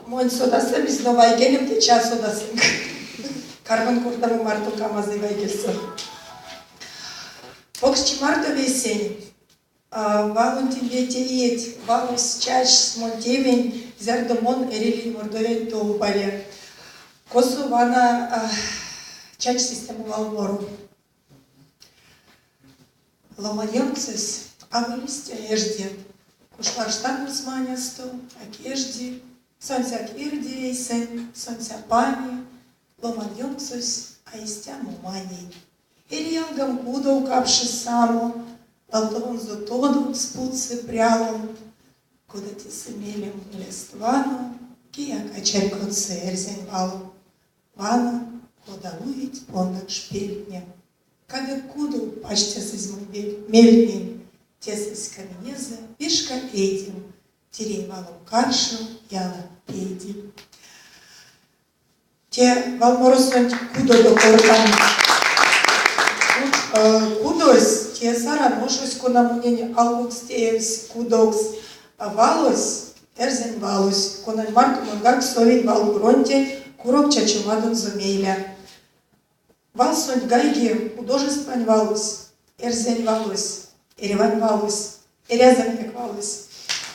Монь содасамизь, но вайгелем течи а содасынк. Карман кортамо мартонк амазый вайгельсэ. Покшчи марто весень. Валонтень вете иеть валось чачсь монь тевень, зярдо мон эрилинь Мордовиянь томбале. Косо вана чачсь истямо валморо. Ломанёнксось аволь истя эжди, куш варштан нусманясто, а кежди, сонсь а кирди эйсэнь, сонсь а пани, ломанёнксось а истямо маней. Эри ялгам кудов капши само, лавтовонзо тодовкс путсы прялом, кода тесэ мелем иляст вано, кияк а чарькодьсы эрзянь валом. Вана, кода уить пондакш пельтне. Кадык кудов пачтясызь монь мельтнень, тесэ ськаминезэ вишка эйдем, тиринь валом каршо яла пейди. Те валморосонть кудодо кортан. Кудось, те Саран ошось, кона монень алкукс теевсь кудокс. Валось, эрзянь валось, конань марто монгак совинь валкуронтень курок чачомадонзо мейле. Валсонть гайги художествань валось, эрзянь валось, эрьвань валось, эрязаньгак валось.